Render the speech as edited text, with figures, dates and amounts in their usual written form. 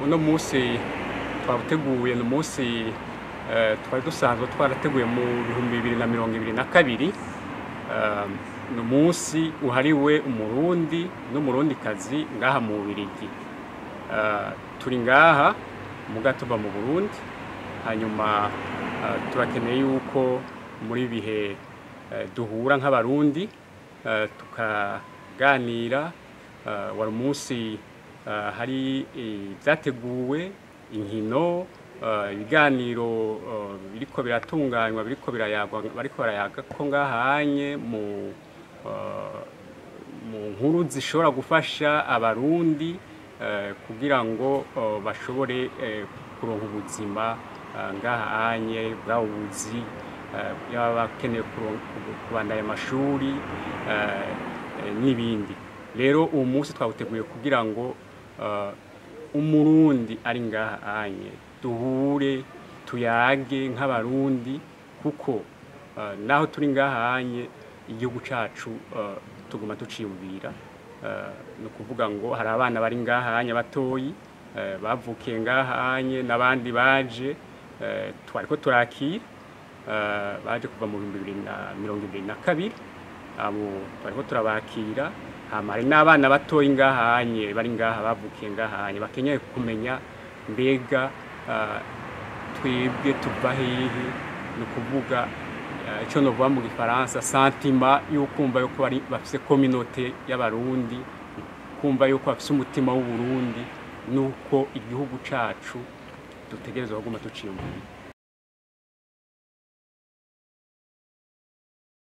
Uno munsi twawuteguye, ni umunsi twari dusanzwe twarateguye mu 2022. Ni umunsi uhariwe Umurundi n'Umurundikazi ngaha mu Bubirigi. Turi ngaha muga tuva mu Burundi, hanyuma turakeneye yuko muri bihe duhura nk'Abarundi, tukaganira. Wari umunsi hari ibyateguwe, inkino, ibiganiro biriko biratunganywa, biriko birayagwa, bariko barayaga ko ngahanye mu nkuru zishobora gufasha Abarundi kugira ngo bashobore kuronka ubuzima ngahanye bwa ubuzi, yaba bakeneye kubandanya amashuri n'ibindi. Rero uwo munsi twawuteguye kugira ngo Umurundi ari ngaha anye duhure, tuyage nk'Abarundi, kuko naho turi ngaha anye igihugu cacu tuguma tuciyumvira. Ni ukuvuga ngo hari abana bari ngaha anye batoyi bavukiye ngaha anye n'abandi baje twariko turakira, baje kuva mu 2022, abo twariko turabakira. Hama hari n'abana batoyi ngaha anye bari ngaha, bavukiye ngaha anye, bakeneye kumenya mbega twebwe tuva hehe. Ni ukuvuga ico novuga mu Gifaransa sentiment y'ukumva yuko bari bafise communauté y'Abarundi, kumva yuko bafise umutima w'Uburundi, nuko igihugu cacu dutegerezwa kuguma tuciyumvira.